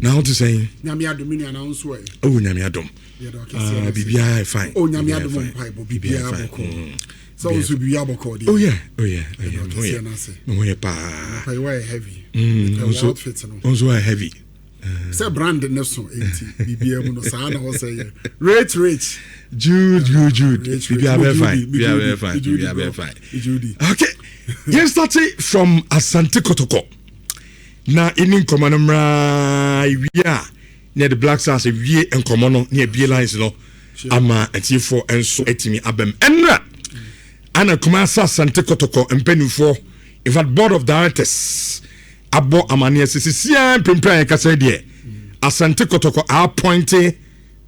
Na wote sɛn? Nyame adom, me nua, na wo nso ɛ? Oh, Nyame adom. Yɛda Ah, ɔkɛseɛ no ase. Biribiara yɛ fine. Oh, Nyame Biribiara adom, yɛ fine. mpaebɔ, Biribiara biribiara fine. bɔkɔɔ. Sɛ wo Biribiara nso biribiara bɔkɔɔ deɛ. Oh yeah. Yɛda Me ho ɔkɛseɛ yɛ no ase. Me ho yɛ paa. Papa yi wayɛ heavy. Wo Pɛ nso outfit no. wo nso ayɛ heavy. Sɛ brand ne so nti biribiara mu no saa na hɔ sɛ yɛ. Rich rich. Jude, Jude, Jude. Rich, rich. Biribiara bɛyɛ fine. Judy, Biribiara Judy, bɛyɛ fine. Judy, Biribiara bro. bɛyɛ fine. Judy. Okay, yɛn start from Asante Kotoko na ɛni nkɔmɔ no mmraa wie a, ne yɛde Black Stars wie nkɔmɔ no ne yɛbie lines no ama atiefoɔ nso atumi abam. Ɛnnra ana Kumasi Asante Kotoko mpanimfoɔ, in fact board of directors, abɔ amanneɛ sɛ sisiaa mpempere a yɛkasa yi deɛ, Asante Kotoko appoint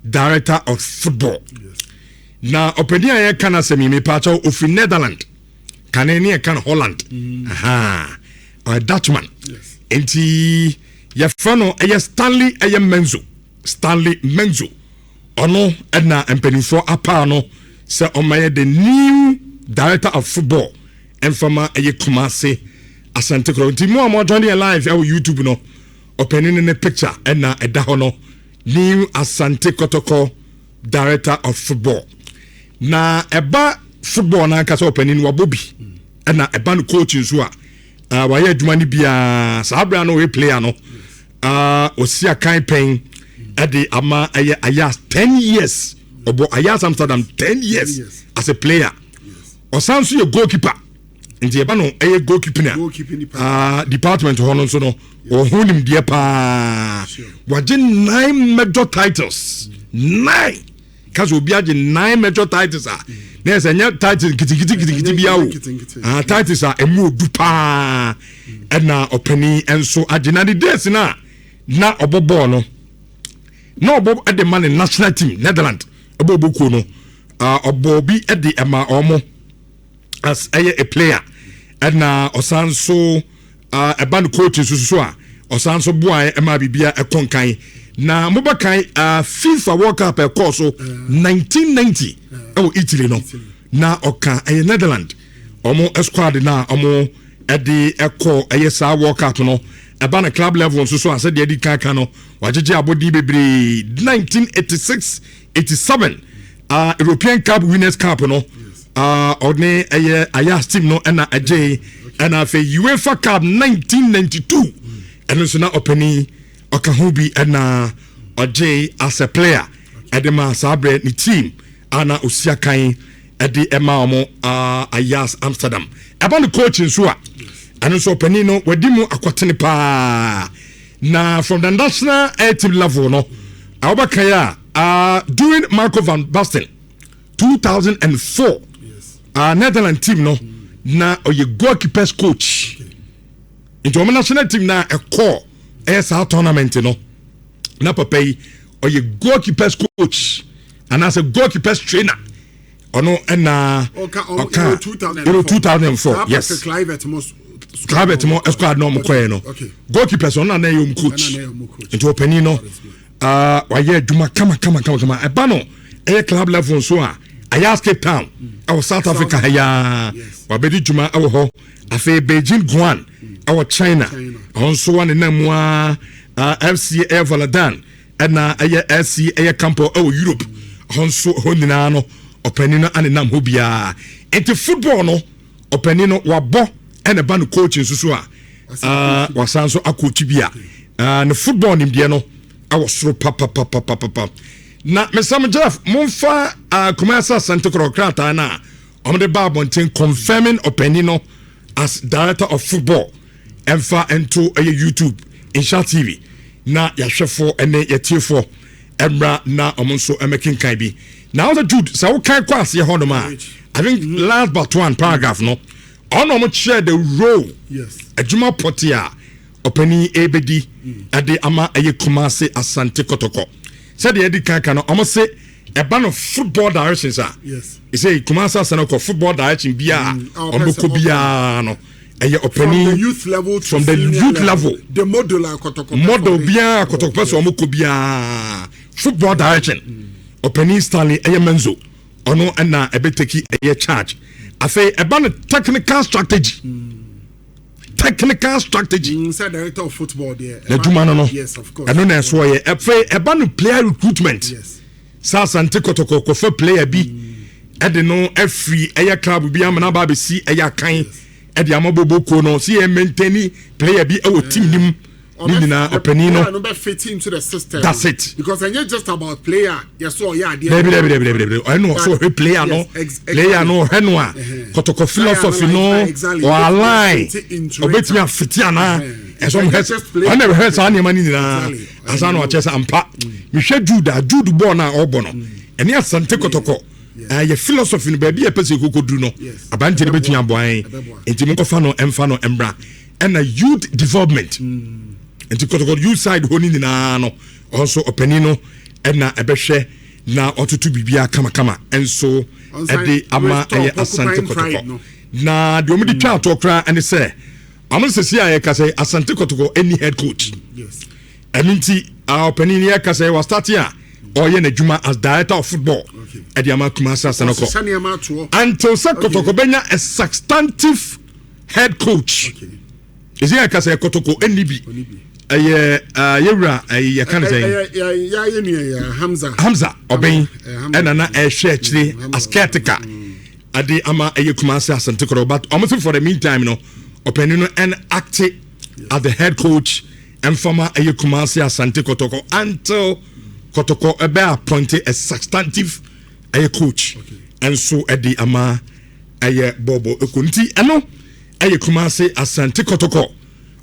director of football. Na ɔpanin a yɛka no asɛm yi, mepaakyɛw, ofiri Netherland, kane ne yɛka no Holland. Aha, ɔyɛ Dutchman. Nti yɛfrɛ no ɛyɛ Stanley, ɛyɛ Menzo, Stanley Menzo. Ɔno ɛna mpanimfoɔ apaa no sɛ ɔmayɛ the new director of football ɛmfama ɛyɛ Kumase Asante Kotoko. Nti mu a mo join yɛ live ɛwɔ YouTube no, ɔpanin no ne picture ɛna ɛda hɔ no, new Asante Kotoko director of football. Na ɛba football n'ankasa, ɔpanin no wabɔ bi, ɛna ɛba no coach nso a, wayɛ adwuma no biara. Saa abira no ɔyɛ player no, ɔsi akan pɛn ɛde ama ɛyɛ Ajax 10 years. Ɔbɔ Ajax Amsterdam 10 years years. as a player. Ɔsan nso yɛ goalkeeper, nti ɛba no ɛyɛ goalkeeping a Goalkeeping department. Department hɔ no nso no, ɔho nimdeɛ paa. Wagye nine major titles, nine. Kasa obi agye nine major titles a, na yɛ sɛ nyɛ titles nkitikiti kitikiti bi awo. Nketenkete. Ah, titles a ɛmu odu paa ɛna ɔpanin nso agye. Na ne days na na ɔbɔ bɔɔl no, na ɔbɔ ɛde ma ne national team, Netherland ɛbɔ ɔbɔ kuo no. Ah, ɔbɔ bi ɛde ɛma ɔmo as ɛyɛ a player, ɛna ɔsan so ɛba no coach nso so a, ɔsan so boa ɛma biribia ɛkɔ nkan. Na mobɛkan FIFA World Cup ɛkɔɔ so 1990 ɛwɔ Italy no, na ɔka ɛyɛ Netherland ɔmo squad na ɔmo ɛde ɛkɔ ɛyɛ saa World Cup no. Ɛba no club level nso so a, sɛdeɛ ɛdi kan ka no, wagyegye abɔden bebree. 1986 87 European Cup Winners' Cup no, ɔne ɛyɛ Ajax team no ɛna ɛgye. Ɛna afei UEFA Cup 1992, ɛno nso na ɔpanin ɔka ho bi ɛna ɔgye as a player ɛde ma saa berɛ ne team ana osi akan ɛde ɛma ɔmo Ajax Amsterdam. Ɛba no coach nso a, ɛno nso ɔpanin no wadi mu akɔtene paa. Na from the national air team level no, awobɛkae a, during Marco van Basten 2004 Netherlands team no, na ɔyɛ goalkeepers coach. Nti wɔn national team na ɛkɔ ɛyɛ saa tournament no, na papa yi ɔyɛ goalkeepers coach anaasɛ goalkeepers trainer. Ɔno ɛna ɔka ɔka Euro 2004. Euro 2004. Saa Yes. Patrick Kluivert mo Kluivert mo squad na ɔmo kɔɛ no, goalkeepers, ɔno na na ɛyɛ ɔmo coach. Ɛna na ɛyɛ ɔmo coach. Nti ɔpanin no wayɛ adwuma kama kama kama kama. Ɛba no ɛyɛ club level nso a, Ajax Cape Town ɛwɔ South Africa ha yaa, wabɛdi dwuma ɛwɔ hɔ. Afei Beijing Guoan ɛwɔ China, China. ɔno nso wa nenam mu a, FC ɛyɛ Volendam, ɛna ɛyɛ SC ɛyɛ Campo ɛwɔ Europe hɔ nso. Hɔ nyinaa no, ɔpanin no anenam hɔ biara. Nti football no, ɔpanin no wabɔ, ɛna ɛba no coach nso so a, wasan nso akɔkyi bi a, ne football nimdeɛ no ɛwɔ soro papapapapapa. Na mesam Jeff, momfa Kumasi Asante Kotoko krataa no a ɔmde ba abɔnten confirming ɔpanin no as director of football ɛmfa nto ɛyɛ YouTube Nhyira TV na yɛahwɛfoɔ ɛne yɛtiefoɔ ɛmmra na ɔmo nso ɛmɛkenkan bi. Na wɔsɛ Jude, sɛ wokan kɔ aseɛ hɔnom a, I think last but one paragraph no, ɔno ɔmo kyerɛ the role, adwuma pɔte a ɔpanin ɛbɛdi ɛde ama ɛyɛ Kumase Asante Kɔtɔkɔ. Sɛdeɛ ɛdi kan ka no, ɔmo se ɛba no football directions a, ɛsɛ Kumase Asante kɔ football direction biara a ɔmo ɔpɛ sɛ bɛkɔ biara no, ɛyɛ From the ɔpanin. youth level to From the senior youth level. The model a Kɔtɔkɔ Model biara Kɔtɔkɔ pɛ sɛ ɔmo kɔ biara, football direction, ɔpanin Stanley ɛyɛ Menzo, ɔno ɛna ɛbɛ take ɛyɛ charge. Afei ɛba no technical strategy. Technical strategy. Sɛ director of football deɛ. N'adwuma no. Yes, of course. Ɛno na ɛso ɔyɛ. Ɛfɛ ɛba no player recruitment. Sɛ Asante Kɔtɔkɔ kɔfɛ player bi ɛde no afiri ɛyɛ club bi ama n'aba abɛsi ɛyɛ akan ɛde ama bobo kuo no, si yɛ maintain player bi ɛwɔ team nim ne nyinaa, ɔpanin no. Player no bɛ fit into the system. That's it. Because ɛnyɛ just about player yɛ so ɔyɛ adeɛ. Dabi, dabi, dabi, dabi, dabi. Ɔyɛ no ɔso ɔhwɛ player no. Player no, ɔhwɛ no a Kɔtɔkɔ philosophy no ɔalign, ɔbɛtumi afiti anaa ɛsɛ ɔmo hwɛ. Ɔna ɛhwɛ saa nneɛma no nyinaa ansa na ɔkyɛ sɛ ampa mehwɛ Jude a, Jude bɔɔl no a ɔbɔ no ɛne Asante Kɔtɔkɔ ɛyɛ philosophy no, baabi a ɛpɛ sɛ ɛkɔkɔ duru no, aberanteɛ no bɛtumi aboa yɛn, nti monkɔfa no, ɛmfa no mmra. Ɛna youth development, nti Kɔtɔkɔ youth side hɔ no nyinaa no, ɔnso ɔpanin no ɛna ɛbɛhwɛ na ɔtoto biribiara kamakama ɛnso ɛde ama ɛyɛ Asante Kɔtɔkɔ. Na deɛ wɔn de twa atoɔ koraa ɛne sɛ ɔmo sisi a yɛka sɛ Asante Kɔtɔkɔ ɛni head coach. Ɛno nti ɔpanin yɛ kasa wɔ start a ɔyɛ n'adwuma as director of football ɛde ama Kumasi Asante kɔ until sɛ Kɔtɔkɔ bɛnya a substantive head coach. Ɛsɛ yɛ kasa Kɔtɔkɔ ɛni bi, ɛyɛ yɛwura ɛyɛ yɛka ne sɛn? Hamza. Hamza ɔbɛn ɛna na ɛhwɛ akyire as caretaker ade ama ɛyɛ Kumasi Asante Kɔtɔkɔ, but ɔmo sɛ for the meantime no, ɔpanin no ɛn act as the head coach ɛnfama ɛyɛ Kumasi Asante Kɔtɔkɔ until Kɔtɔkɔ ɛbɛ appoint a substantive ɛyɛ coach ɛnso ɛde ama ɛyɛ bɔɔbɔ eko. Nti ɛno ɛyɛ Kumasi Asante Kɔtɔkɔ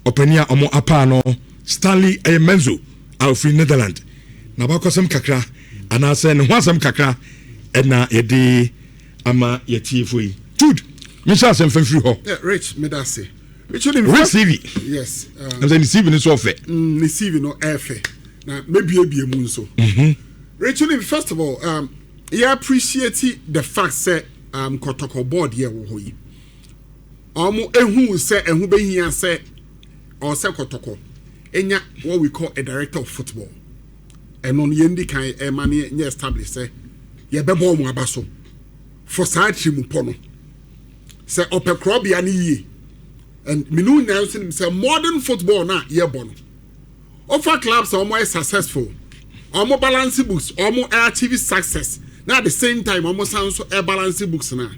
ɔpanin a ɔmo apaa no, Stanley ɛyɛ Menzo a ofiri Netherland na abakɔsɛm kakra anaasɛ ne ho asɛm kakra ɛna yɛde ama yɛtiefo yi. Jude, mehyɛ asɛm fɛn firi hɔ. Yeah, Rich, medase. Rich CV. Yes. Ɛsɛ ne CV no so ɔfɛ. Ne CV no ɛfɛ na mebiebie mu nso. Rich, first of all, yɛ appreciate the fact sɛ Kɔtɔkɔ board yɛ wɔ hɔ yi, ɔmo ehu sɛ ɛho bɛhia sɛ ɔsɛ Kɔtɔkɔ enya what we call a director of football. Ɛno no, yɛn di kan ɛma ne nyɛ establish sɛ yɛbɛbɔ ɔmo aba so for saa tiri pɔ no sɛ ɔpɛ korɔbea no yie. And menu nyinaa nso nim sɛ modern football na yɛbɔ no, ɔfa clubs a wɔn ayɛ successful, wɔn balance books, wɔn achieve success na at the same time wɔn san so balance books na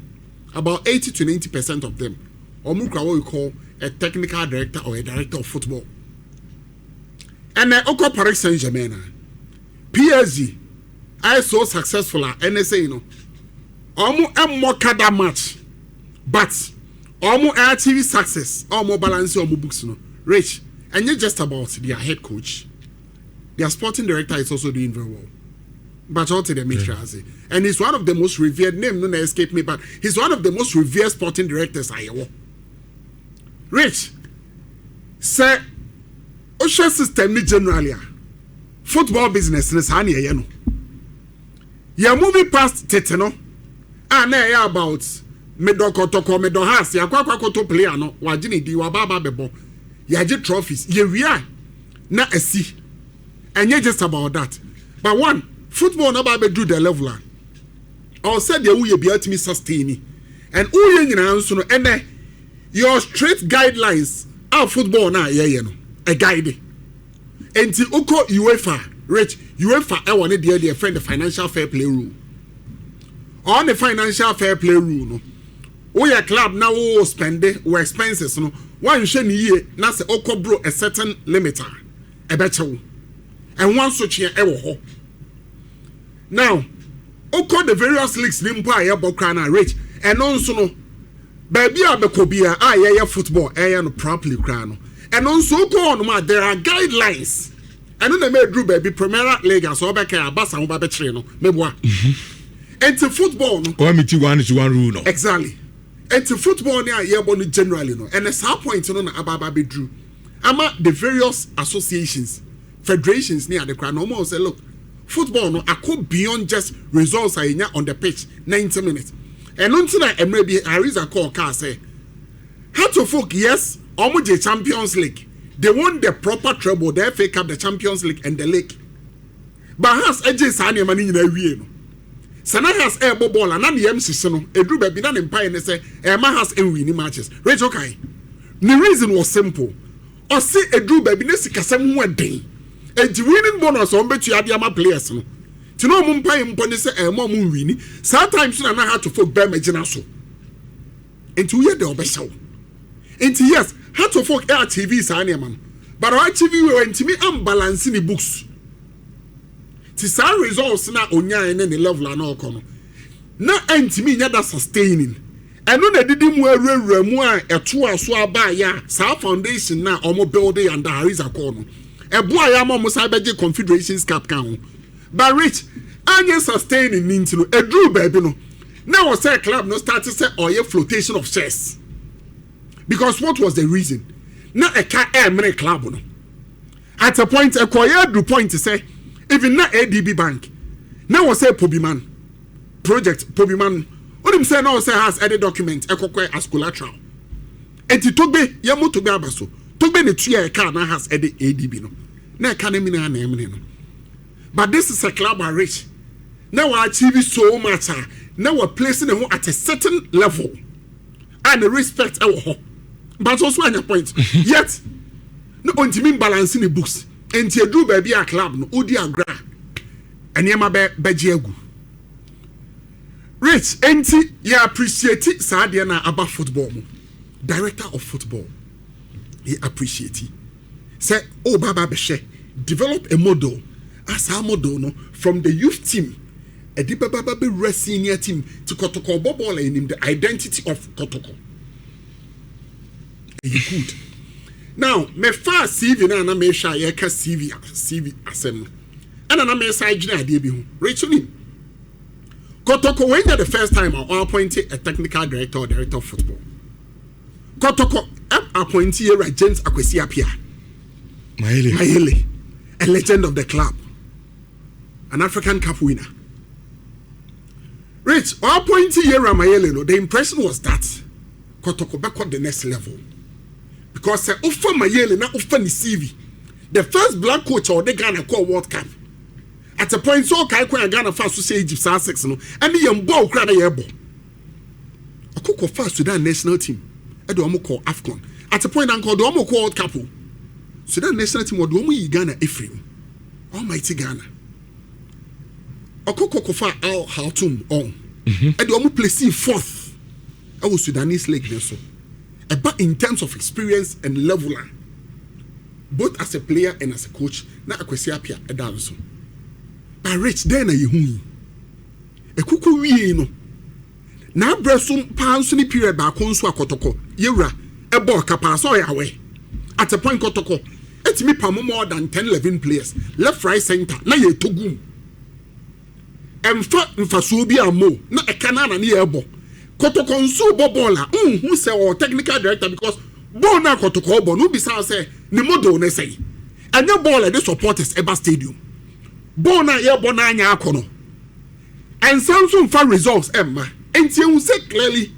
about 80 to 90% of them, wɔn kura what we call a technical director or a director of football. Ɛnɛ okɔ Paris Saint Germain na PSG ayɛ so successful a, ɛnɛ sɛyi no, wɔn ɛmmɔ kada match, but wɔn achieve success, wɔn balance wɔn books no. Rich, ɛnyɛ just about their head coach, their sporting director is also doing very well. But all to the make sure ase, and he's one of the most revered, name no na escape me, but he's one of the most revered sporting directors ayɛwɔ. Rich, sɛ wohwɛ system ni generally a, football business ne saa ne ɛyɛ no, yɛ moving past tete no a na ɛyɛ about medɔ Kɔtɔkɔ, medɔ Hearts, yɛakɔ akɔ akɔtɔ player no, wagye ne din, waba aba bɛbɔ, yɛagye trophies, yɛwie a na asi. Ɛnyɛ just about that, but one football na ba abɛduru the level a ɔsɛ deɛ woyɛ bia tumi sustain ni, and woyɛ nyinaa nso no, ɛnɛ your straight guidelines a football na yɛyɛ no ɛ guide. Nti wokɔ UEFA, Rich, UEFA ɛwɔ ne deɛ friend the financial fair play rule. Ɔne financial fair play rule no, woyɛ club na wo spend wo expenses no, wanhwɛ ne yie na sɛ ɔkɔ bro a certain limit a, ɛbɛkyɛ wo, ɛho asotweɛ ɛwɔ hɔ. Now wokɔ the various leagues ne mpo a yɛbɔ koraa na, Rich, ɛno nso no, baabi a bɛkɔ bia a yɛyɛ football ɛyɛ no properly koraa no, ɛno nso wokɔ hɔ nom a, there are guidelines. Ɛno na mɛduru baabi Premier League a sɛ ɔbɛka abasa ho ba bɛkyerɛ no mɛboa. Nti football no ɔwa mi ti one is one rule no. Exactly. Nti football ne a yɛbɔ no generally no, ɛnɛ saa point no na aba abɛduru ama the various associations, federations ne ade koraa na ɔmo sɛ, look, football no akɔ beyond just results a yɛnya on the pitch 90 minutes. Ɛno nti na mmerɛ bi Hariza kɔɔ kaa sɛ Hearts of Oak, yes, ɔmo gye Champions League, they won the proper treble, the FA Cup, the Champions League and the league, but Hearts agye saa nneɛma no nyinaa wie no, sɛ na Hearts ɛɛbɔ bɔɔl a na ne yam sisi no eduru baabi na ne mpaeɛ ne sɛ ɛɛma Hearts ɛnwin matches. Rachel kai. Ne reason was simple. Ɔse eduru baabi ne sikasɛm ho ɛden, enti winning bonus a wɔn bɛtua de ama players no ti na wɔn mpa mpɔ ne sɛ ɛma wɔn nwini saa time so na Hearts of Oak bɛrima gyina so, nti woyɛ dɛ ɔbɛhyɛ wo. Nti yes, Hearts of Oak ɛ achieve saa nneɛma no, but ɔ achieve wei, ntumi ambalance ne books. Ti saa results na onyae ne ne level a na ɔkɔ no na ɛntumi nyɛ da sustaining. Ɛno na didi mu awurawura mu a ɛto aso abaayɛ a saa foundation na ɔmo build under Harry Zakkour no ɛboa yɛ ama ɔmo san bɛgye Confederations Cup ka ho. But Rich, anyɛ sustaining ne nti no, eduru baabi no na wɔ sɛ club no start sɛ ɔyɛ flotation of shares, because what was the reason? Na ɛka ɛɛmene club no. At a point, ɛkɔyɛ aduru point sɛ even na ADB Bank na wɔ sɛ Pobiman project, Pobiman onim sɛ na wɔ sɛ has ɛde document ɛkɔkɔ as collateral. Eti Togbe yɛ mo Togbe aba so, Togbe ne tuya ɛka na has ɛde ADB no na ɛka ne mene ana ɛmene no. But this is a club a, Rich, na wɔ achieve so much a na wɔ place ne ho at a certain level a ne respect ɛwɔ hɔ, but also anya point yet na ontumi balance ne books. Nti eduru baabi a club no odi agorɔ a nneɛma bɛ bɛgye agu, Rich. Nti yɛ appreciate saa adeɛ na aba football mu, director of football, yɛ appreciate sɛ o ba ba bɛhwɛ develop a model a saa model no from the youth team ɛde bɛba ba bɛwura senior team ti Kɔtɔkɔ bɔ bɔɔl a yɛnim the identity of Kɔtɔkɔ. Ɛyɛ good. Now mɛfa CV na mehwɛ a yɛka CV asɛm no, ɛna na mɛsa adwene adeɛ bi ho. Rachel, nim Kɔtɔkɔ wei nyɛ the first time a ɔappoint a technical director or director of football. Kɔtɔkɔ appoint yɛwura James Akwasi Appiah. Mayele. Mayele, a legend of the club, an African Cup winner. Rich, ɔappoint yɛwura Mayele no, the impression was that Kɔtɔkɔ bɛkɔ the next level, because sɛ wofa Mayele na wofa ne CV, the first black coach a ɔde Ghana kɔɔ World Cup at a point, so ɔkae kwan a Ghana fa so hyɛ Egypt saa six no, ɛne yɛn bɔɔl kora na yɛbɔ. Ɔkɔkɔ fa Sudan national team ɛde wɔn kɔ AFCON. At a point, anka ɔde wɔn kɔ World Cup o. Sudan national team, ɔde wɔn yi Ghana efiri mu, almighty Ghana. Ɔkɔkɔ kɔfa Al Khartoum ɔn ɛde wɔn place fourth ɛwɔ Sudanese league ne so. Ɛba in terms of experience and level a, both as a player and as a coach, na Akwasi Appiah ɛda nso. But Rich, den na yehu yi ekuku wie no n'abrɛ so paa nso ne period baako nso akɔtɔkɔ yewura ɛbɔ ɔka paa sɛ ɔyɛ awɛ. At a point, Kɔtɔkɔ etumi pam more than 10, 11 players left, right, center na yɛ eto gum. Ɛnfa nfasuo bi ammo na ɛka na na ne yɛ ɛbɔ. Kɔtɔkɔ nso bɔ bɔɔl a nhu sɛ ɔwɔ technical director, because bɔɔl na Kɔtɔkɔ bɔ no, bisa sɛ ne model ne sɛn? Ɛnyɛ bɔɔl ɛde supporters ɛba stadium. Bɔɔl na yɛbɔ n'anya akɔ no, ɛnsa nso nfa results ɛmma. Nti ehu sɛ clearly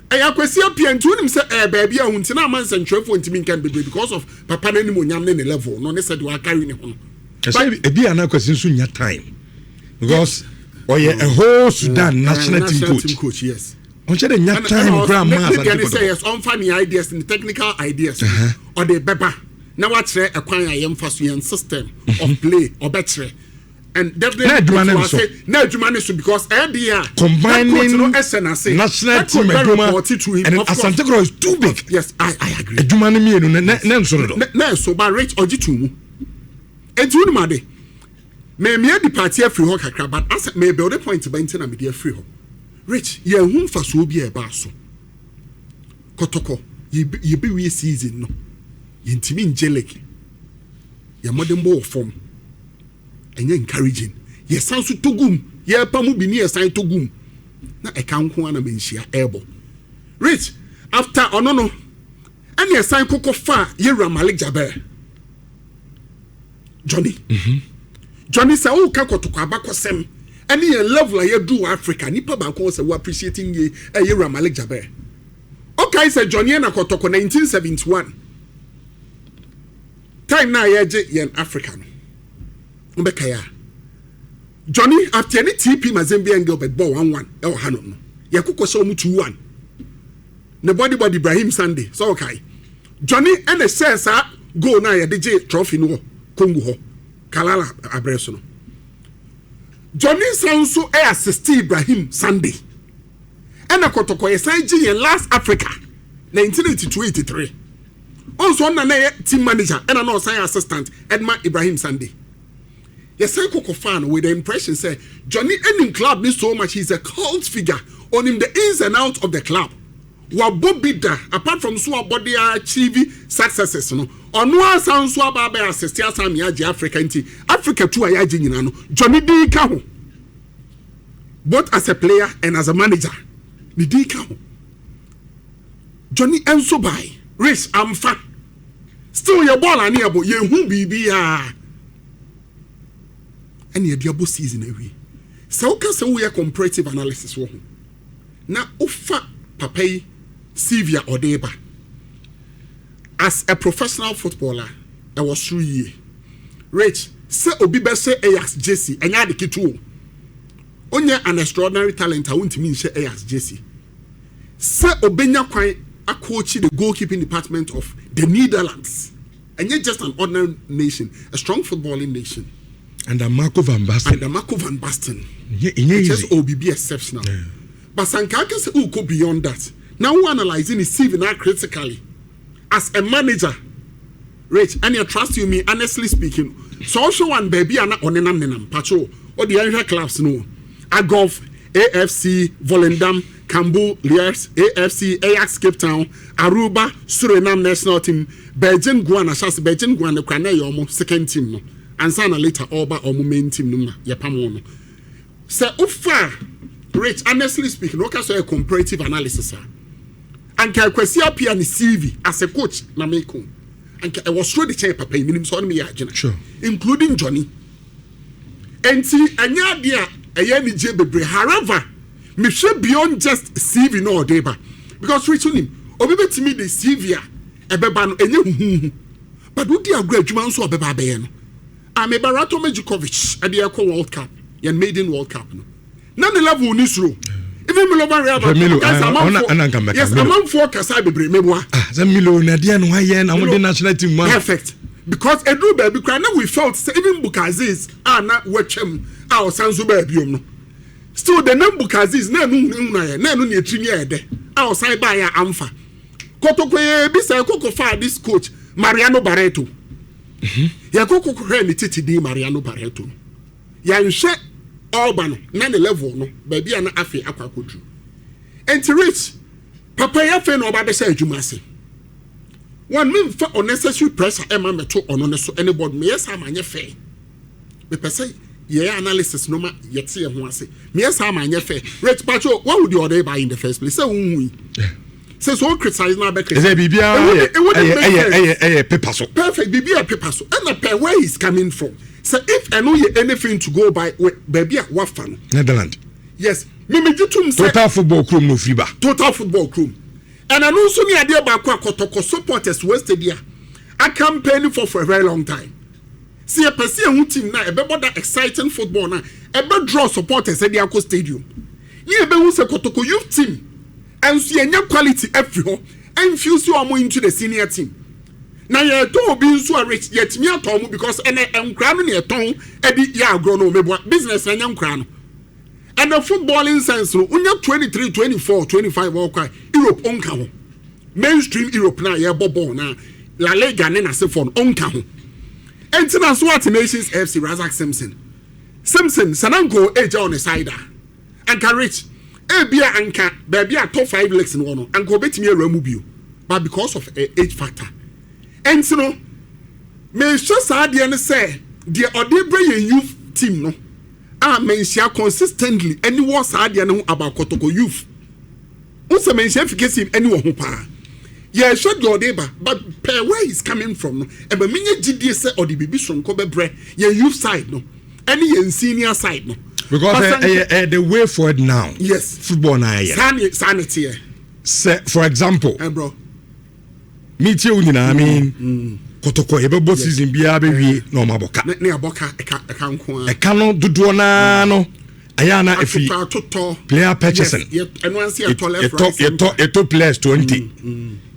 ɛyɛ Akwasi Appiah. Nti wonim sɛ ɛyɛ baabi a nti na ama nsɛntwerɛfoɔ ntumi nka no bebree because of papa n'anim onyam ne ne level no ne sɛ deɛ wakari ne ho no. Ɛsɛ ebi ana Akwasi nso nya time because ɔyɛ a whole Sudan national team coach. Team coach, yes. Ɔnkyɛ dɛ nya time kora ma Asante Kɔtɔkɔ sɛ yes, ɔnfa ne ideas, ne technical ideas, ɔde bɛba na wakyerɛ ɛkwan a yɛmfa so, yɛn system of play ɔbɛkyerɛ, and definitely Na adwuma ne nso. Na adwuma ne so because ɛyɛ a combining head coach no ɛsɛ n'ase national team adwuma to him and of course. Asante Kɔtɔkɔ is too big. Yes, I agree. Adwuma no mmienu ne nso no do. Na ɛso ba, Rich, ɔgye tu mu. Eti wonum ade mɛmia di party afiri hɔ kakra, but asɛ mɛ build point ba nti na mɛ de afiri hɔ. Rich, yɛn ho nfasoɔ bi a ɛbaa so, Kɔtɔkɔ yɛbɛwie season no, yɛntumi ngye league. Yɛn mmɔden bɔ wɔ fam, ɛnyɛ encouraging. Yɛsan so to gum, yɛrepa mu bi ne yɛsan to gum na ɛka nko ara na mɛnhyia ɛrebɔ. Rich, after ɔno no, ɛne ɛsan kɔkɔ fa yɛwura Malik Jabir Johnny. Johnny, sɛ woka Kɔtɔkɔ abakɔsɛm ɛne yɛn level a yɛdu wɔ Africa, nipa baako wɔ sɛ wo appreciating yie, ɛyɛ yɛwura Malik Jabir. Okay, sɛ Johnny na Kɔtɔkɔ 1971 time na yɛgye yɛn Africa no, wobɛka yɛ a Johnny, after ne TP Mazembe and Gilbert bɔ 1-1 ɛwɔ hanom no, yɛkokɔ sɛ ɔmo 2-1 ne body body Ibrahim Sunday sɛ ɔkae. Johnny ɛna hyɛ saa goal na yɛde gye trophy no wɔ Congo hɔ, Kalala abrɛ so no. Johnny san nso ɛyɛ assist Ibrahim Sunday, ɛna Kɔtɔkɔ yɛ san gye yɛn last Africa 1982-83. Ɔnso ɔna na yɛ team manager, ɛna na ɔsan yɛ assistant ɛdema Ibrahim Sunday. Yɛsan kɔkɔ fa no with the impression sɛ Johnny ɛnim club ni so much, he is a cult figure, onim the ins and outs of the club, wabɔ bi da. Apart from so wabɔ de achieve successes no, ɔno asan nso aba abɛyɛ assist asan mi agye Africa. Nti Africa tu a yɛagye nyinaa no, Johnny din ka ho, both as a player and as a manager, ne din ka ho. Johnny nso bae, race amfa. Still yɛ bɔɔl ane yɛbɔ, yɛhu biribiara ɛna yɛde abɔ season awie. Sɛ woka sɛ woyɛ comparative analysis wɔ ho na wofa papa yi CV a ɔde ba as a professional footballer, ɛwɔ soro yie. Rich, sɛ obi bɛhyɛ Ajax jersey, ɛnyɛ ade ketewa o. Onyɛ an extraordinary talent a wontumi nhyɛ Ajax jersey. Sɛ obenya kwan akɔɔkyi the goalkeeping department of the Netherlands, ɛnyɛ just an ordinary nation, a strong footballing nation. And Marco van Basten. And Marco van Basten. Ɛnyɛ just easy. Obibi exceptional. But sanka aka sɛ wokɔ beyond that na wo analysing ne CV na critically as a manager, Rich, and you trust you me, honestly speaking, so ɔhwɛ one baabi a na ɔnenam nenam patro, ɔde yɛnhwɛ clubs no: Agolf, AFC Volendam, Cambuur Liers, AFC Ajax Cape Town, Aruba, Suriname national team, Belgian Guiana. Ahyase Belgian Guiana kora na ɛyɛ ɔmo second team no ansa na later ɔba ɔmo main team no mu na yɛpam wɔn no. Sɛ wofa, Rich, honestly speaking, woka sɛ ɔyɛ comparative analysis a, anka Akwasi Apia ne CV as a coach na meko anka ɛwɔ soro de kyɛn papa yi. Minim sɛ ɔne me yɛ adwene, including Johnny. Nti ɛnyɛ adeɛ a ɛyɛ anigye bebree. However, mehwɛ beyond just CV na ɔde ba, because Rich, nim obi bɛtumi de CV a ɛbɛba no ɛnyɛ huhuhu, but wodi agorɔ adwuma nso a ɔbɛba abɛyɛ no. Ameba Ratomir Djukovic ɛde ɛkɔ World Cup, yɛn maiden World Cup no, na ne level ni soro. Even Milovan Rajevac. Milo, Guys, ɔna nka mbɛka, yes. Milo. Amanfoɔ kasa bebree, meboa. Ah, sɛ Milo na deɛ no wayɛ na wode national team ma. Perfect, because eduru baabi kora na we felt say even Bukaziz a na watwam a ɔsan so baabi om no, still the name Bukaziz na ɛnu hunahuna yɛ na ɛnu ne etiri ne yɛ dɛ a ɔsan baa yɛ amfa. Kotoko yɛ bi sɛ koko fa this coach Mariano Barreto, yɛ koko hwɛ ne tete din Mariano Barreto no, yɛnhwɛ ɔba no na ne level no baabi a na afei akɔ akɔduru. Nti Rich, papa yi afei na ɔba bɛhyɛ adwuma ase one, memfa unnecessary pressure ɛma mɛto ɔno ne so ɛne board. Meyɛ saa ma nyɛ fair. Mepɛ sɛ yɛyɛ analysis no ma yɛte yɛn ho ase. Meyɛ saa ma nyɛ fair. Rich Pacho, wahu deɛ ɔde ba in the first place sɛ wohu yi sɛ so o criticize na abɛ ɛsɛ biribiara yɛ ɛyɛ paper so. Perfect, biribi yɛ paper so, ɛna pɛ where he is coming from, sɛ if ɛno yɛ anything to go by, baabi a wafa no. Netherland. Yes, mímí tum sɛ Total Football kurom na ofiri ba. Total Football kurom, ɛna no nso ne adeɛ baako a Kɔtɔkɔ supporters wɔ stadium a campaign for a very long time si yɛpɛ si ehu team na ɛbɛbɔ da exciting football na ɛbɛ draw supporters ɛde akɔ stadium ne yɛbɛhu sɛ Kɔtɔkɔ youth team ɛnso yɛnyɛ quality ɛfiri hɔ ɛnfuse wɔn into the senior team na yɛtɔn obi nso a, Rich, yɛtumi atɔn mu because ɛnɛ nkura no na yɛtɔn ɛde yɛ agorɔ no. Ɔmɛboa business na ɛnyɛ nkura no. Ɛnɛ footballing sense no, wonya 23, 24, 25 ɔkɔ a Europe ɔnka ho, mainstream Europe na yɛbɔ ball na La Liga ne n'asefoɔ no ɔnka ho. Ɛnti na so ate Nations FC, Razak Simpson, Simpson sananko age on the side a anka Rich ebia anka baabi a top five leagues no wɔ no anka obetumi awura mu bio, but because of age factor. Ɛnti no mehwɛ saa adeɛ no sɛ deɛ ɔde brɛ yɛn youth team no a Manhyia consistently ɛni wɔ saa adeɛ no ho about Kɔtɔkɔ youth n sɛ Manhyia fi kesi ɛni wɔ ho paa. Yɛhwɛ deɛ ɔde ba, but per where he is coming from no, ɛbɛ mi nye gyidie sɛ ɔde biribi soronko bɛbrɛ yɛn youth side no ɛne yɛn senior side no. Because ɛyɛ ɛyɛ the way forward now. Football na ɛyɛ. Saa ne teɛ. Sɛ for example. Ɛ bro. Mi tie wo nyinaa mi Kɔtɔkɔ yɛbɛbɔ season biara bɛwie na ɔmo abɔ ka. Ne abɔ ka, ɛka nko ara. Ɛka no dodoɔ naa no ɛyɛ ana efi atotɔ. Player purchasing. Yes, ɛno ansi yɛtɔ left, yɛtɔ right, center. Yɛtɔ players 20.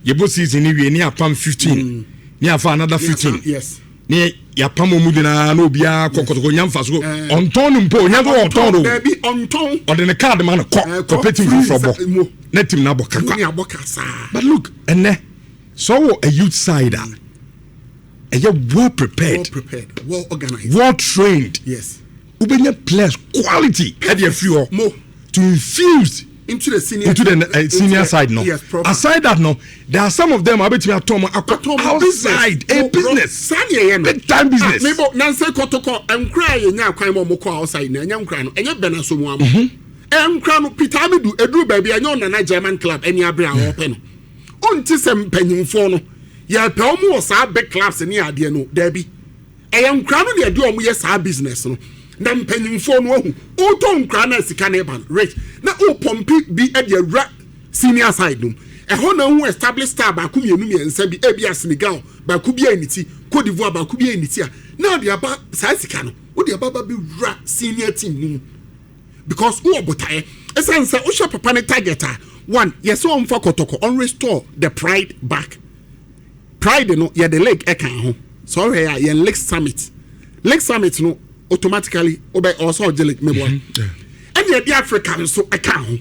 Yɛbɔ season ni wie ne apam 15 ne afa another 15 ne yɛapam ɔmu nyinaa na obiara kɔ. Kɔtɔkɔ nya mfa so ɔntɔn no mpo, ɔnya sɛ ɔtɔn no. Dabi, ɔntɔn. Ɔde ne card ma no kɔ kɔpɛ team foforɔ bɔ na team no abɔ kakra. But look, ɛnɛ sɛ ɔwɔ a youth side a ɛyɛ well prepared, well prepared, well organized, well trained, wobɛnya players quality ɛde afiri hɔ to infuse into the senior into the senior side no. Aside that no, there are some of them abetumi atɔn mo akɔ outside, a business. Saa ni ɛyɛ no. Big time business. Ah, mebo nansi Kɔtɔkɔ nkura a yɛnya akwan ma ɔmo kɔ outside na ɛnyɛ nkura no, ɛnyɛ bɛn aso mu ama nkura no. Peter Amidu eduru baabi, ɛnyɛ ɔnana German club ɛni abere a ɔpɛ no, ɔnti sɛ mpanyinfoɔ no yɛpɛ ɔmo wɔ saa big clubs ne adeɛ no. Daabi, ɛyɛ nkura no na yɛde ɔmo yɛ saa business no, na mpanyinfoɔ no ahu ɔtɔ nkura na sika no ba no rich na ɔpump bi ɛde awura senior side no. Ɛhɔ na ehu established star baako, mmienu, mmiɛnsa bi, ebi a Senegal baako bi a ne ti, Cote d'Ivoire baako bi a ne ti a, na ɔde aba. Saa sika no ɔde aba ba bi wura senior team no mu because wowɔ botaeɛ. Ɛsiane sɛ wohyɛ papa ne target a one yɛsɛ ɔmfa Kɔtɔkɔ ɔn restore the pride back. Pride no, yɛde league ɛka ho sɛ ɔhwɛ a yɛn league summit, league summit no automatically ɔbɛ ɔsɛ ɔgye league meboa. Ɛne yɛde Africa nso ɛka ho,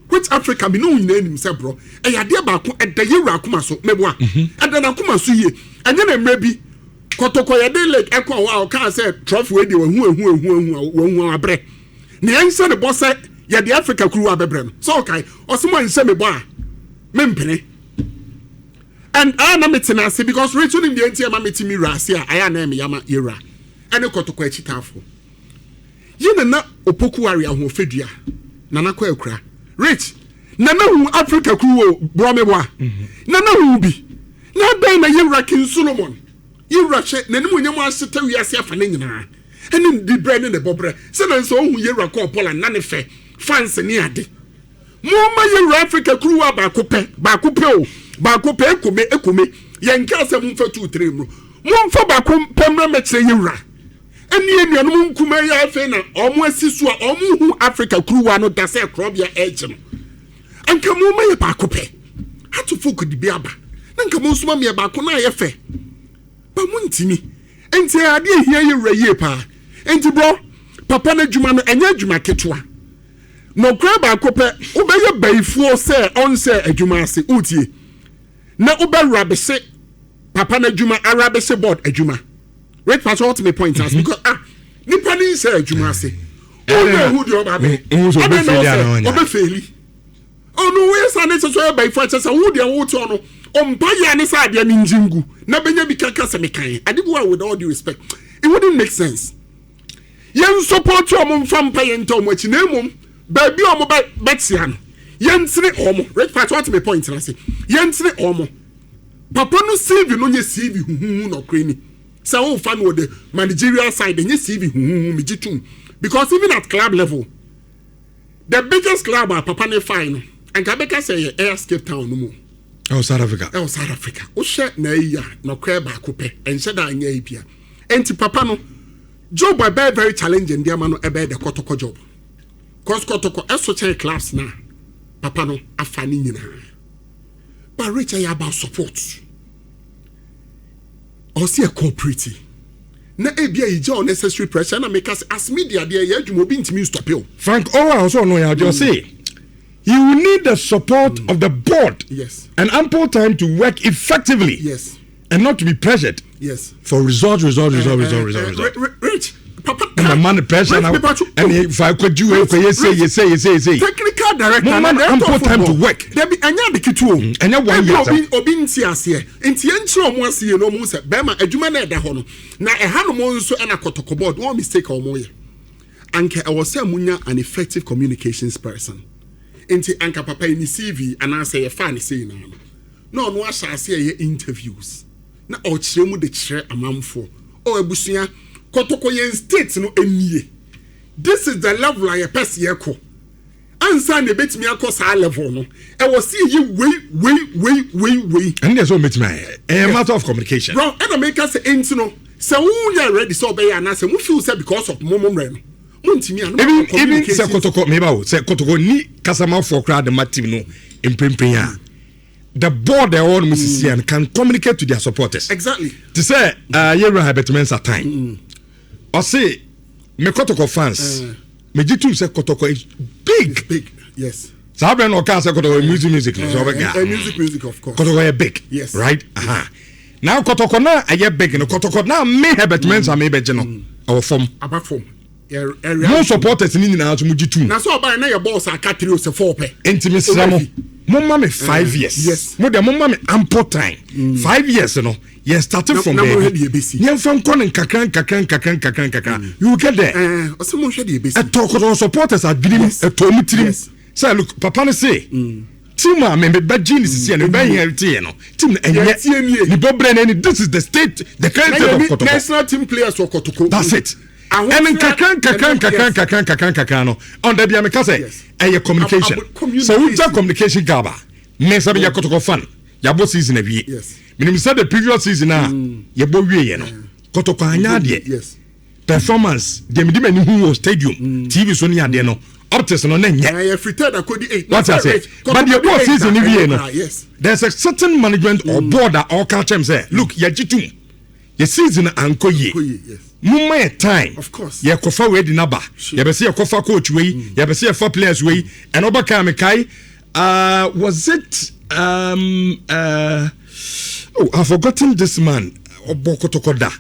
which Africa mi ne wo nyinaa nim sɛ borɔ ɛyɛ adeɛ baako ɛda yɛwura akoma so meboa, ɛda n'akoma so yie. Ɛnyɛ na mmerɛ bi Kɔtɔkɔ yɛde league ɛkɔ hɔ a ɔkaa sɛ trophy wei deɛ wahu ehu ehu ehu wahu abrɛ na yɛnhyɛ ne bɔ sɛ yɛde Africa kuruwa bɛbrɛ no sɛ ɔkae ɔsɛ mo anhyɛ me bɔ a mempene. And a na mete n'ase because Rachel nim deɛ nti ɛma mete mi wura ase a ayɛ anan mi yama yɛwura ɛne Kɔtɔkɔ akyitaafoɔ yi. Nana Opoku Ware ahoɔfɛdua Nana kɔ akura Rich Nana hu Africa kuruwa borɔ me boa Nana hu bi na bɛn na yɛwura King Solomon yɛwura hyɛ n'anim onyam ahyeta wiase afa ne nyinaa ɛne ne dibrɛ ne ne bɔbrɛ sɛ na nso ɔhu yɛwura kɔɔ Poland na ne fɛ fans ne ade. Moma yɛwura Africa kuruwa baako pɛ, baako pɛ o, baako pɛ. Ekome ekome yɛn nka sɛ momfa two three mu, momfa baako pɛ mmerɛ mɛkyerɛ yɛwura ɛne anuanom nkuma yi. Afei na ɔmo asi so a ɔmo hu Africa kuruwa no da sɛ korɔbea ɛregye no, anka moma yɛ baako pɛ. Hearts of Oak de bi aba na nka mo nso ma meyɛ baako na ayɛ fɛ ba mo ntimi. Nti adeɛ ehia yɛwura yie paa. Nti bro, papa no adwuma no ɛnyɛ adwuma ketewa. Nɔkora baako pɛ, wobɛyɛ bayifoɔ sɛ ɔnsɛ adwuma ase wotie na wobɛwura bese papa no adwuma ara bese board adwuma. Wait, pastor, what me point as because ah, nipa ni nsɛ adwuma ase ɔnyɛ ehu deɛ ɔba bɛ ɔbɛ na ɔsɛ ɔbɛ fail. Ɔno woyɛ sa ne sɛ so ɔyɛ bayifoɔ ɛkyɛ sɛ wo deɛ wote ɔno ɔmpa yɛ ne sɛ adeɛ ne ngye ngu na bɛnya bi kaka sɛ mekan ade bi wa. With all due respect, it wouldn't make sense. Yɛn support ɔmo nfa mpa yɛn nta ɔmo akyi na emom baabi a ɔmo bɛ bɛtia no, yɛntene ɔmo. Rich part, what me point na se yɛntene ɔmo. Papa no CV no nyɛ CV huhuhu. Nɔkora ni sɛ wofa no wɔ the managerial side, nyɛ CV huhuhu, megye tum, because even at club level, the biggest club a papa ne fae no, anka bɛka sɛ yɛ Ajax Cape Town no mu. Ɛwɔ South Africa. Ɛwɔ South Africa. Wohwɛ na ayi a nɔkora baako pɛ ɛnhyɛ da anyɛ yi bia. Nti papa no job ɛbɛyɛ very challenging deɛ ma no ɛbɛyɛ the Kɔtɔkɔ job, cause Kɔtɔkɔ ɛso kyɛn clubs na papa no afa ne nyinaa. But Rich, ɛyɛ about support. Ɔsi ɛ cooperate na ebi a yigya unnecessary pressure na meka sɛ as media deɛ, yɛ adwuma, obi ntumi stop o. Frank Owa ɔsɔ ɔno yɛ adwo ɔse he will need the support of the board and ample time to work effectively and not to be pressured for result, result, result, result, result, result. Rich papa. Ɛna ma no pressure na ɛne fa akɔgye wei kɔ yɛ sei, yɛ sei, yɛ sei, yɛ sei. Technical director mo ma no ample time to work. Dabi, ɛnyɛ ade ketewa o. Ɛnyɛ one year. Obi nti aseɛ nti yɛn kyerɛ ɔmo aseɛ na ɔmo sɛ bɛrima adwuma na ɛda hɔ no na ɛha nom nso. Ɛna Kɔtɔkɔ board wɔn mistake a ɔmo yɛ, anka ɛwɔ sɛ mo nya an effective communications person. Nti anka papa yi ne CV anaasɛ yɛfa ne sei naa no na ɔno ahyɛ ase ɛyɛ interviews na ɔkyerɛ mu de kyerɛ amanfoɔ ɔ abusua Kɔtɔkɔ yɛn state no nie. This is the level a yɛpɛ sɛ yɛkɔ. Ansa na ebetumi akɔ saa level no, ɛwɔ si yɛ wei wei wei wei wei. Ɛne deɛ sɛ ɔmɛtumi ayɛ, ɛyɛ matter of communication. Bro, ɛna meka sɛ enti no sɛ wonya ready sɛ ɔbɛyɛ anaasɛ mo feel sɛ because of mo mo mmerɛ no mo ntumi a. Even sɛ Kɔtɔkɔ meba o, sɛ Kɔtɔkɔ ni kasamafoɔ koraa de ma team no mprempren a. The board ɛwɔ no mu sisi and can communicate to their supporters. Te sɛ yɛwura Herbert Mensah time, ɔse, "Me Kɔtɔkɔ fans, megye tum sɛ Kɔtɔkɔ is big." Big, yes. Saa bɛrɛ na ɔkaa sɛ Kɔtɔkɔ music music no sɛ ɔbɛka. Music music, of course. Kɔtɔkɔ yɛ big. Right, aha, na Kɔtɔkɔ na ɛyɛ big no, Kɔtɔkɔ na me Herbert Mensah me bɛgye no ɛwɔ fam. Aba fam. Mo supporters ni nyinaa nso mo gye tum. Na sɛ ɔbaa na yɛ bɔɔl aka three o sɛ four pɛ. Nti mesrɛ mo, momma me 5 years. Mo deɛ, momma me ample time, 5 years no, yɛ starting from na mohwɛ baabi deɛ ɛbɛsi. Yɛmfa nkɔ no nkakra nkakra nkakra nkakra nkakra, you will get there. Ɔsɛ mohwɛ deɛ ɛbɛsi. Ɛtɔ Kɔtɔkɔ supporters adwene mu, ɛtɔ mu tirim sɛ, look, papa no se team a me bɛgye ne sisi yɛ no, bɛ inherit yɛ no, team no Yɛtie nie. ɛnyɛ ne bɔ brɛ no ɛni. This is the state, the current na state of yɛ Kɔtɔkɔ. National team players wɔ Kɔtɔkɔ. That's it. Ɛne nkakra nkakra nkakra nkakra nkakra nkakra no ɔn dabi a meka sɛ ɛyɛ communication. Communication. Sɛ wogya communication gap a, me sɛ meyɛ Kɔtɔkɔ fan, yɛabɔ season awie, menim sɛ the previous season a yɛbɔ wieɛ no, Kɔtɔkɔ anya adeɛ performance deɛ mede m'ani hu wɔ stadium, TV so ne adeɛ no, optics no ne nyɛ. Yɛ firi third akɔdi eight. What I say, but the ball season ni wie no, there's a certain management or board a ɔka kyɛm sɛ, look, yɛgye tum yɛ season ankɔ yie, Kɔ yie, yes. Momma yɛ time. Of course. Yɛkɔfa wei di naba, yɛbɛ sɛ yɛkɔfa coach wei, yɛbɛ sɛ yɛfa players wei. Ɛna ɔbɛka mekae, was it oh, I've forgotten this man, ɔbɔ Kɔtɔkɔ da.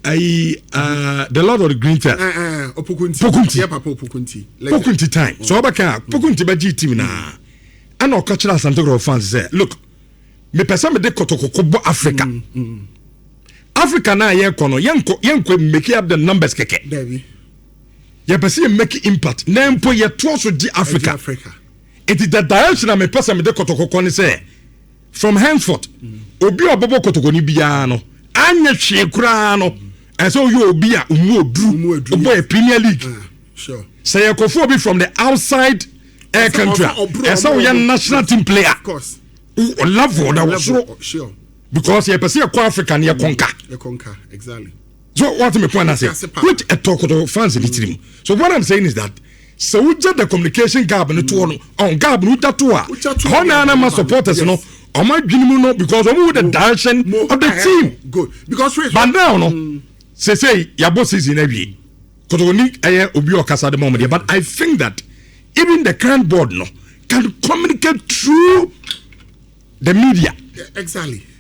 Ayi, the Lord of the Green Turf. Opokunti. Pokunti. Yɛ papa Opokunti. Pokunti time so ɔbɛka a, Pokunti bɛgye team naa, ɛna ɔka kyerɛ Asante Kɔtɔkɔ fans sɛ, look, mepɛ sɛ mede Kɔtɔkɔkɔ bɔ Africa. Africa na yɛkɔ no, yɛnkɔ make up the numbers kɛkɛ. Dabi. Yɛpɛ sɛ yɛ make impact na mpo yɛtoa so gye Africa. Africa. Nti the direction a mepɛ sɛ mede Kɔtɔkɔkɔ ne sɛ, from henceforth, obi a ɔbɛbɔ Kɔtɔkɔ no biara no, anyɛ hwee koraa no, ɛsɛ woyɛ obi a ɔmu Ɔmu oduru oduru, ɔbɔ yɛ Premier League. Sɛ yɛkɔfo obi from the outside air country a, ɛsɛ woyɛ national team player. Of course. Wo level na wɔ soro because yɛpɛ sɛ yɛkɔ Africa ne yɛkɔnka. Yɛkɔnka, exactly. So what me point ase, Ase pa. which ɛtɔ Kɔtɔ fans ne tirim. So what I'm saying is that sɛ wogya the communication gap no toɔ no ɔn gap no wogya to a, Wogya to hɔ naa na ma supporters no ɔmo adwene mu no, because ɔmo wo the direction of the team. Good, because wait. But now no, sesei yabɔ season awie, Kɔtɔkɔ ni ɛyɛ obi a ɔkasa de ma ɔmo deɛ, but I think that even the current board no can communicate through the media.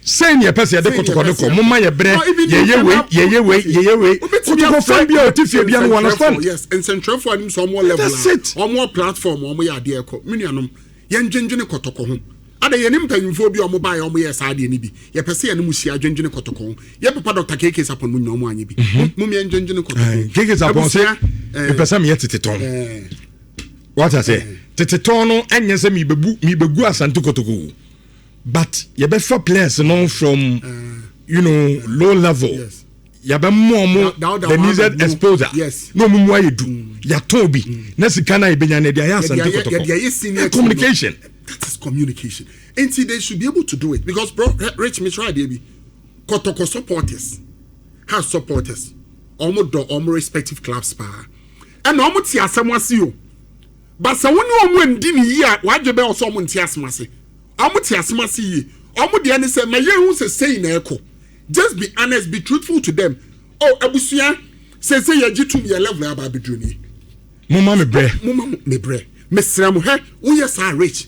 Sɛn yɛ pɛ sɛ yɛde Kɔtɔkɔ de kɔ, mo ma yɛ brɛ, yɛyɛ wei, yɛyɛ wei, yɛyɛ wei. Kɔtɔkɔ fan bi a ɔte fie bia no wɔ understand. Yes, nsɛntwerɛfoɔ anim sɛ ɔmo level That's it. A ɔmo platform, ɔmo yɛ adeɛ kɔ. Me nuanom, yɛn dwendwene Kɔtɔkɔ ho ada. Yɛne mpanyinfoɔ bi a ɔmo baayɛ, ɔmo yɛ saa adeɛ no bi. Yɛpɛ sɛ yɛne mo hyia dwendwene Kɔtɔkɔ ho. Yɛ papa Dr. KK Sarpong mo nyina, ɔmo anyɛ bi. Mo yɛn dwendwene Kɔtɔkɔ ho. KK Sarpong sɛ Abusua, mepɛ sɛ meyɛ tete tɔn. Wata sɛ tete tɔn no ɛnyɛ sɛ mebɛgu Asante Kotoko o, but yɛbɛfa players no from low level. Yɛbɛmɔ ɔmo Dawuda the Mohammed needed mu. exposure na ɔmo mu ayɛ du, yɛatɔn bi na sika no a yɛbɛnya no, yɛde ayɛ Asante Yɛde ayɛ Kotoko. Senior team no. Communication. That is communication. Nti they should be able to do it because, bro, Rich, me try adeɛ bi. Kɔtɔkɔ supporters has supporters, ɔmo dɔ ɔmo respective clubs paa, ɛna ɔmo te asɛm ase o. But sɛ wo ne ɔmo ndi ne yie a, wadwe bɛyɛ ɔsɛ ɔmo nte asɛm ase. Ɔmo te asɛm ase yie. Ɔmo deɛ ne sɛ ma yɛn hu sɛ sei na ɛkɔ. Just be honest, be truthful to them. Oh, abusua, sɛ yɛgye tum yɛ level aba abɛduru nie. Moma me brɛ. Moma mo me brɛ, mesrɛ mo. Hɛ, woyɛ saa, Rich,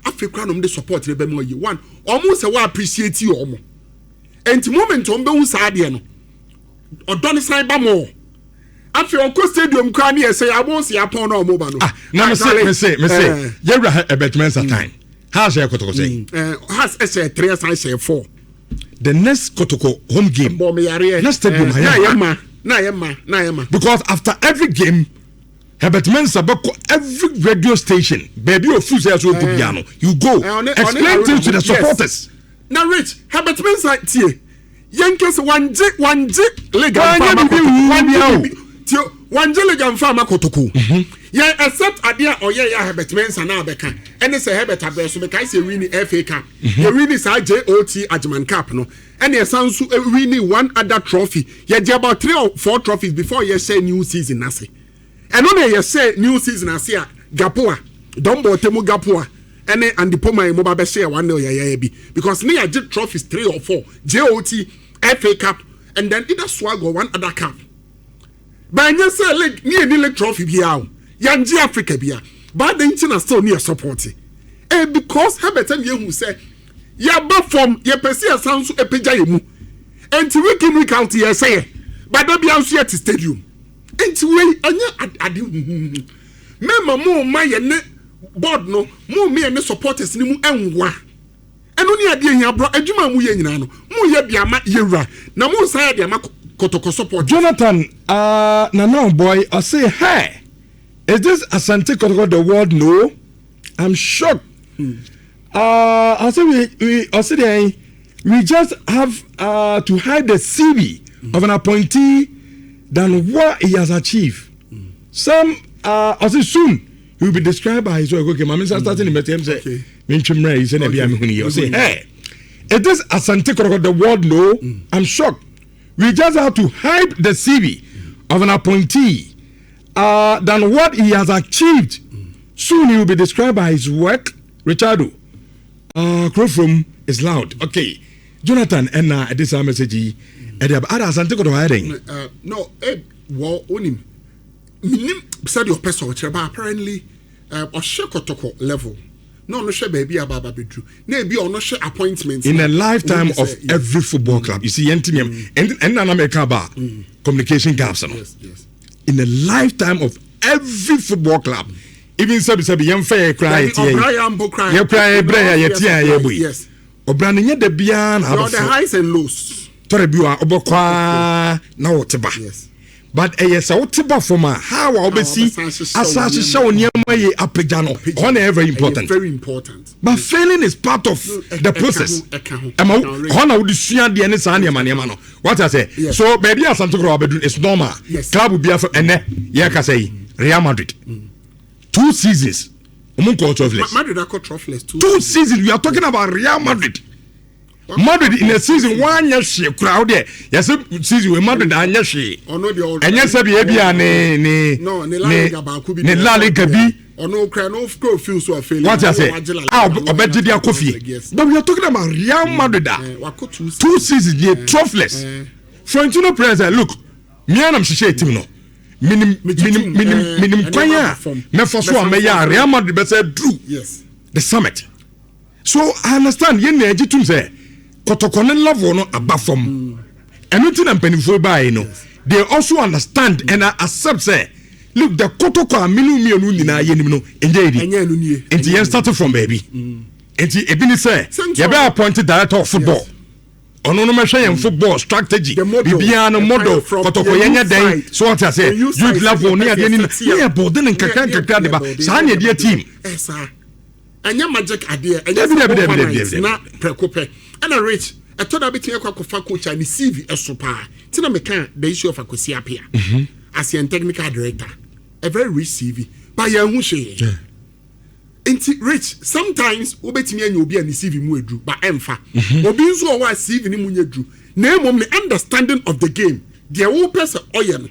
afei kora na ɔmo de support ne bɛma yi one. Ɔmo sɛ wɔ appreciate ɔmo, nti moment ɔmo bɛhu saa adeɛ no, ɔdɔ ne san ba mo. Afei ɔkɔ stadium koraa ne yɛ sɛ abo si apɔn na ɔmo ba no. Ah, na mese yɛwura Herbert Mensah time ha sɛ Kɔtɔkɔ sɛ Has ɛhyɛ three, ɛsan hyɛ four. The next Kotoko home game, bɔ mi yareɛ. Na stadium na ayɛ yɛ ma, na yɛ ma, na yɛ ma. Because after every game, Herbert Mensah bɛkɔ every radio station baabi a ofu sɛ ɛso okɔ bia no, you go explain things to the supporters. Na Rich, Herbert Mensah tie, yɛn kɛse wangye league Wanyɛ anfa ama biribi Kotoko. wu Wangye bia o. biribi tie, wangye league anfa ama Kotoko yɛn, except adeɛ a ɔyɛ yɛ a Herbert Mensah na abɛka ɛne sɛ Herbert abɛɛ so mekae sɛ yɛwin FA Cup, yɛwin saa Jot Agyeman Cup no, ɛne ɛsan nso win one other trophy. Yɛgye about three or four trophies before yɛhyɛ new season n'ase. Ɛno na yɛhyɛ new season ase a, Gapoa dɔmbɔ temu Gapoa. Ɛne Andy Poma mo ba bɛhyɛ yɛ 1-0 yɛyɛ bi because ne yɛagye trophies three or four, JOT, FA Cup and then either Swag or one other cup. Bɛnyɛ sɛ league ne yɛ ni, league trophy biara o, yɛngye Africa bia baada nti na still ne yɛ support because Herbert ɛna ehu sɛ yɛaba fam, yɛpɛ sɛ yɛsan so apagya yɛ mu. Nti week in, week out yɛsɛ yɛ bada bia nso yɛte stadium. Nti wei ɛnyɛ ade huhuhu. Mɛma mo ma yɛ ne board no, mo ma yɛ ne supporters ne mu ɛnwa. Ɛno ne adeɛ hia borɔ. Adwuma a moyɛ nyinaa no, moyɛ de ama yɛwura na mo nsan yɛ de ama Kɔtɔkɔ support. Jonathan Nana boy, I say, "Hey, is this Asante Kotoko the world know? I'm shocked." I say we I say there, we just have to hide the CV of an appointee than what he has achieved. Some I say soon he will be described by his work. Okay, my minister starting in the say, "Mentwemmerɛ yi sɛ na bia mehu ni." Ɔse, "Hey, is this Asante Kotoko the world know? I'm shocked. We just have to hype the CV of an appointee than what he has achieved. Soon he will be described by his work." Richardo, Krofrom is loud. Okay, Jonathan, ɛna ɛde saa message yi ɛde aba. Ada Asante Kotoko ayɛ dɛn? No, wɔ onim minim sɛdeɛ ɔpɛ sɛ ɔkyerɛ, but apparently ɔhyɛ Kɔtɔkɔ level na ɔno hwɛ baabi a baaba bɛduru na ebi ɔno hwɛ appointment. In a lifetime of every football club, you see, yɛn ti yɛn ɛnna na mɛka ba communication gaps no. In a lifetime of every football club, even sɛbi sɛbi yɛn fɛ yɛ kura yɛ tiɛ yi, yɛ kura yɛ brɛ yɛ yɛ tiɛ yɛ bɔ yi, ɔbɛn ne nyɛ da biara na abɛfo. The highs and lows. Tɔrɔ bi wa ɔbɛ kɔaa na wɔte ba, but ɛyɛ sɛ wote ba fam a, how a wobɛsi asa ahyehyɛ wo nneɛma yɛ apagya no, ɔhɔ na ɛyɛ very important. Very important. But failing is part of the process. Ɛma hɔ na wode sua adeɛ ne saa nneɛma nneɛma no wata sɛ so baabi a Asante Kɔtɔkɔ wabɛduru is normal. Club bi afɛ ɛnɛ yɛkasa yi, Real Madrid, two seasons ɔmo nkɔ trophyless. Madrid akɔ trophyless two, two seasons. We are talking about Real Madrid. Madrid in a season wanyɛ hwee koraa. Wo deɛ yɛsɛ season wei Madrid anyɛ hwee, ɛnyɛ sɛ bi ebi a ne ne ne ne La Liga bi. Ɔno kura no kura feel so afei. Wati ase a ɔbɛgye de akɔ fie, but we are talking about Real Madrid a two seasons yɛ trophyless. Florentino Perez, look, mmea nam hyehyɛ team no, minim minim minim minim kwan a mɛfa so a mɛyɛ a Real Madrid bɛsɛ duru the summit. So I understand. Yɛn na ɛgye tum sɛ Kɔtɔkɔ ne level no aba fam. Ɛno ti na mpanimfoɔ baa yi no, they also understand and accept sɛ, look, the Kɔtɔkɔ a minnu mmienu nyinaa yɛ nim no ɛnyɛ yɛ di. Nti yɛn start from baabi. Nti ebi ni sɛ yɛbɛ appoint director of football, ɔno no mɛhwɛ yɛn football strategy, biribiara no model Kɔtɔkɔ yɛn nyɛ dɛn so wɔte ase youth level ne adeɛ ni ne yɛ bɔɔde ne nkakra nkakra de ba saa ne yɛde team. Ɛnyɛ magic adeɛ, ɛnyɛ sɛ overnight na prɛko pɛ. Ɛna Rich, ɛtɔ da bɛtumi akɔ akɔfa coach a ne CV ɛso paa. Ti na meka the issue of Akwasi Apia as yɛn technical director, a very rich CV, but yɛn ho hwee. Nti Rich, sometimes wobɛtumi anya obi a ne CV mu eduru ba ɛnfa obi nso wɔ hɔ a CV ne mu nyɛ duru, na emom ne understanding of the game, deɛ wɔpɛ sɛ ɔyɛ no,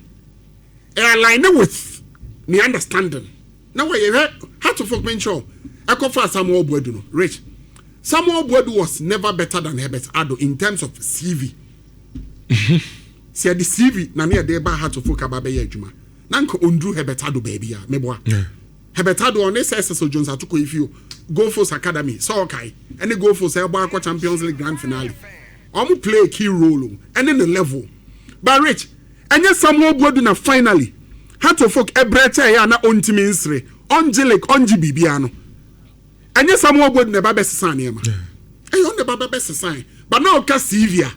ɛ align with ne understanding na wɔyɛ. Hwɛ Hearts of Oak, menkyɛw ɛkɔfa Samuel Boadu no. Rich, Samuel Boadu was never better than Herbert Addo in terms of CV. Sɛ yɛde CV na ne yɛde ba Hearts of Oak aba bɛyɛ adwuma na nka onduru Herbert Addo baabi a meboa. Herbert Addo ɔne sɛ Cecil Jones atokɔ ifi o Goldfields Academy sɛ ɔkae ɛne Goldfields ɛbɔ akɔ Champions League grand finale, ɔmo play a key role o ɛne ne level. But Rich, ɛnyɛ Samuel Boadu na finally Hearts of Oak ɛbrɛ kyɛ yɛ a na ɔntumi nsere, ɔngye league, ɔngye biribiara no, ɛnyɛ Samuel Boadu na ɛba bɛsesa nneɛma. Ɛyɛ ɔno na ɛba bɛsesa, but na ɔka CV a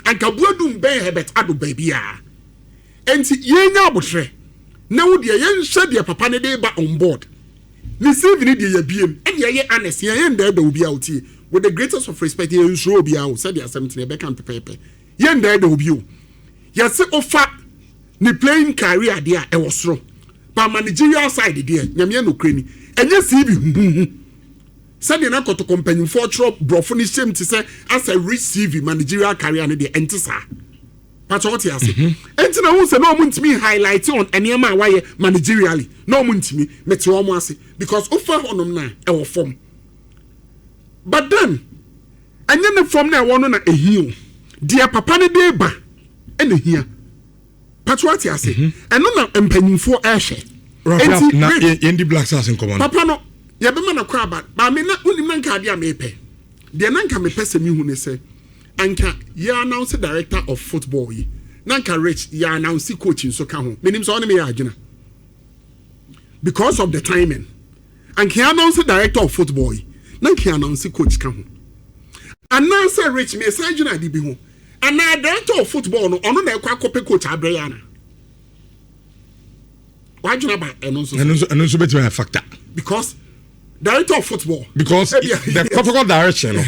anka Boadu mbɛn Herbert Addo baabi a. Nti yɛnya abotire na wo deɛ yɛnhyɛ deɛ papa ne de ba on board ne CV ne deɛ yɛbiem ɛne yɛyɛ honest, yɛn ndɛɛda obi a otie. With the greatest of respect, yɛn nsuro obi a o sɛdeɛ asɛm tene yɛbɛka mpɛpɛɛpɛ, yɛn ndɛɛda obi o. Yɛse ofa ne playing career adeɛ a ɛwɔ soro, but managerial side deɛ, Nyameɛ nokure ni, ɛnyɛ CV huhuhu sɛdeɛ na Kɔtɔkɔ mpanyinfoɔ twerɛ borɔfo ne hyɛm te sɛ asɛ rich CV managerial career ne deɛ, ɛnte saa pàtó ɔte ase. Ɛnti na ohun sɛ na ɔmo ntumi highlight on nneɛma a wayɛ managerially, na ɔmo ntumi. Mete ɔmo ase because ofa hɔnom na ɛwɔ fam. But then ɛnyɛ ne fam na ɛwɔ no na ehia o. Deɛ papa no de ba ɛna ehia. Patro, ate ase? Ɛno na mpanyinfoɔ ɛrehwɛ. Rafael, na yɛn di Black Stars nkɔmɔ no. Papa no yɛbɛma no kɔ aba maame na wonim na nka adeɛ a mepɛ deɛ, na nka mepɛ sɛ mehu ne sɛ anka yɛ announce director of football yi, na nka, Rich, yɛ announce coach nso ka ho. Menim sɛ ɔne me yɛ adwena because of the timing. Anka yɛ announce director of football yi, na nka yɛ announce coach ka ho. Anaasɛ, Rich, mesan dwena ade bi ho, anaa director of football no, ɔno na ɛkɔ akɔpɛ coach abrɛ yɛ ana? Wadwena ba ɛno nso. Ɛno nso bɛtumi ayɛ factor. Because director of football. Because the protocol direction no,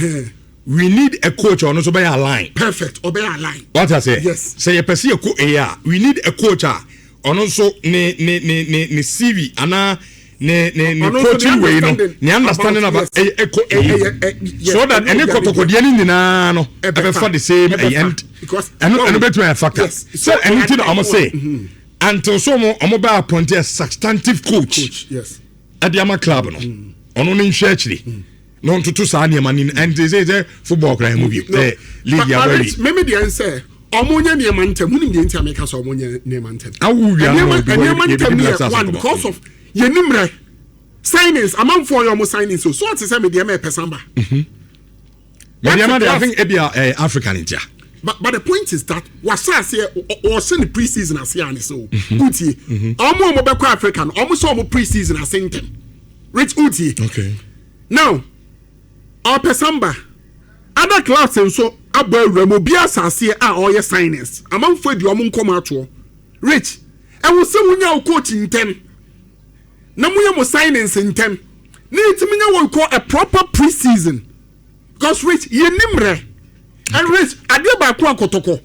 we need a coach ɔno nso bɛyɛ align. Perfect, ɔbɛyɛ align. What I say? Yes. Sɛ yɛpɛ sɛ yɛkɔ a, we need a coach a ɔno nso ne CV anaa ne coaching wei no, ne understanding about ɛyɛ ɛkɔ ɛyɛ, so that ɛne kɔtɔkɔdeɛ ne nyinaa no ɛbɛfa the same ɛyɛ, and ɛno bɛtumi ayɛ factor sɛ ɛno ti na ɔmo se until so ɔmo bɛ appoint a substantive coach ɛde ama club no, ɔno ne nhwɛ akyire na ɔntoto saa nneɛma ni. Ɛnti sɛ football kora ɛmu bi ɛ league abɛwi. Mímí deɛ nsɛ ɔmo nye nneɛma ntɛm. Wunim deɛ nti a meka sɛ ɔmo nye nneɛma ntɛm? Awo wia no, nneɛma ntɛm yɛ one because of yɛn nimrɛ signings. Amanfoɔ yɛ ɔmo signings o, so ɔte sɛ mi deɛ mɛ pɛ Samba. Mɛ deɛ ma de, I think ebi a Africa ni tia. But the point is that wahyɛ aseɛ, ɔhyɛ ne pre-season ase a ne sɛ o utie, ɔmo a ɔmo bɛkɔ Africa no, ɔmo sɛ ɔmo pre-season ase ntɛm, Rich, utie? Okay. Now ɔpɛ Samba, other clubs nso abɔ awura mu, obi asase a ɔyɛ signings, amanfoɔ adi ɔmo nkɔmɔ atoɔ. Rich, ɛwɔ sɛ wonya wo coach ntɛm na moyɛ mo signings ntɛm ne yɛtumi nya wɔn kɔ a proper pre-season, because, Rich, yɛ nimrɛ. And Rich, adeɛ baako akɔtɔkɔ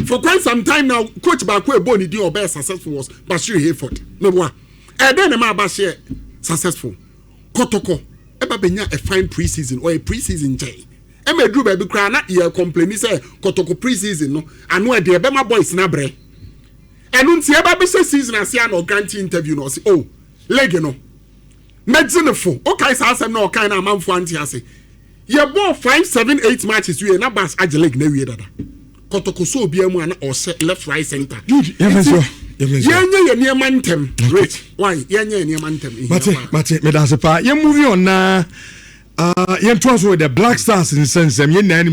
for quite some time now, coach baako ebo ne din ɔbɛyɛ successful was Bashir Hayford. Meboa? Ɛdɛn na maa Bashir successful? Kɔtɔkɔ ɛba bɛnya a fine pre-season, ɔyɛ pre-season nkyɛn ɛma eduru baabi koraa na yɛ complain sɛ Kɔtɔkɔ pre-season no ano ɛdeɛ ɛbɛma boys na brɛ. Ɛno nti ɛba bɛhyɛ season ase a na ɔgrant interview na ɔsi, "Oh, league no mɛgye ne fo." Ɔkae saa asɛm na ɔkae na amanfo ante ase. Yɛbɔ 5, 7, 8 matches wie na Bas agye league na wie dada. Kɔtɔkɔ so obiara mu a na ɔhyɛ left, right, center. Yɛnyɛ yɛ nneɛma ntɛm, Rich. Why yɛnyɛ yɛ nneɛma ntɛm? Mate, mate, medase paa. Yɛn moving on na yɛntoa so with the Black Stars nsɛnsɛm. Yɛn nyinaa nim